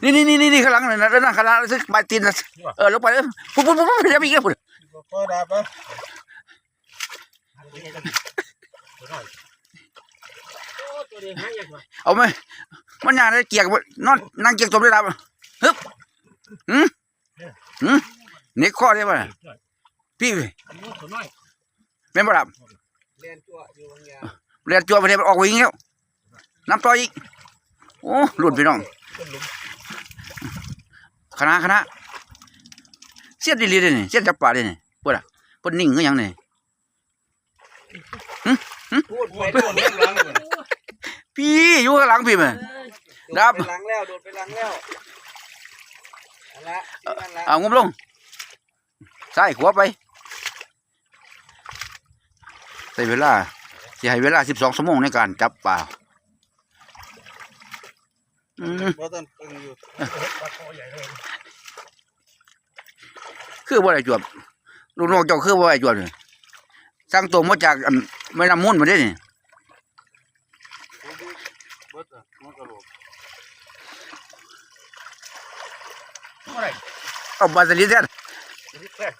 ນີ້ໆໆໆ ຂ້າງຫຼັງນັ້ນນະ ນັ້ນ ຂ້າງຫຼັງ ປາຍຕີນນະ ເອີ ລົງໄປເລີຍ ພຸ້ນໆໆໆ ຢ່າໄປເອີ ພຸ້ນ ບໍ່ພໍດາບ ເອົາໄໝ ມັນຍ່າງໄດ້ກຽກ ນອນ ນັ່ງກຽກຕົມໄດ້ດາບ ຮຶບ ຫື ຫື ເນັກຄໍເດ້ບໍ່ ພີ່ ແມ່ນບໍ່ດາບ ແລ່ນຈົວະຢູ່ບາງຢ່າງ ແລ່ນຈົວະໄປເດ້ ມັນອອກໄປອີກແລ້ວ ນຳຕໍ່ອີກ ໂອ້ ລຸ້ນພີ່ນ້ອງ ຄະນະ ຄະນະ ຊຽນອີ່ຫຼີເດ້ນີ້ ຊຽນຈັບປາເດ້ນີ້ ພຸ້ນນະ ເພິ່ນນິ່ງຄືຫຍັງນີ້ ຫຶ ຫຶ ພຸ້ນໄປໂດດເບື້ອງຫຼັງພຸ້ນ ພີ່ ຢູ່ຂ້າງຫຼັງພີ່ແມ່ ດາບ ໂດດໄປຫຼັງແລ້ວ ໂດດໄປຫຼັງແລ້ວ ນັ້ນລະ ເອີ ນັ້ນລະ ເອົາ ງຸບລົງ ຊ້າຍຂວາໄປ ໃຊ້ເວລາ ຊິໃຫ້ເວລາສິບສອງຊົ່ວໂມງໃນການຈັບປາ ອືມ ບໍ່ທັນເຄິ່ງຢູ່ ຄືບໍ່ໄດ້ຈວບ ລູກນ້ອງເຈົ້າຄືບໍ່ໄດ້ຈວບນີ້ ສັ່ງຕົງມາຈາກ ອັນ ແມ່ນ້ຳມູນພຸ້ນເດ້ນີ້ ເບິດລະ ມັນກະໂຫຼກ ບໍ່ໄດ້ ເອົາບາດສະລິດແທນ ສະລິດແທນ